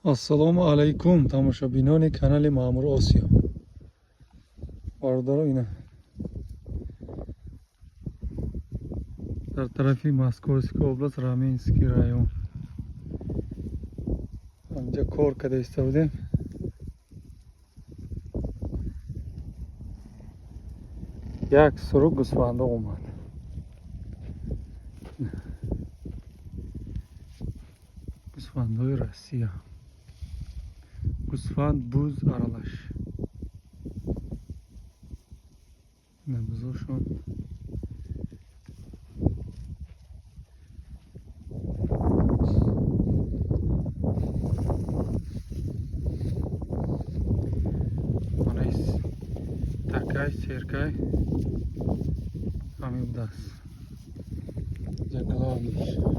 Ассалому алайкум, тамошобинони канали Маъмур Осиё. Бародаро, ина дар тарафи Московская область, Раменский район, ҳамҷа кор карда истода будем. Як сурук гӯсфандо омад. Гӯсфандҳои Россия, гӯсфанд, буз аралаш. Ина бузошон. Такай серкай ҳамин будааст. Главный.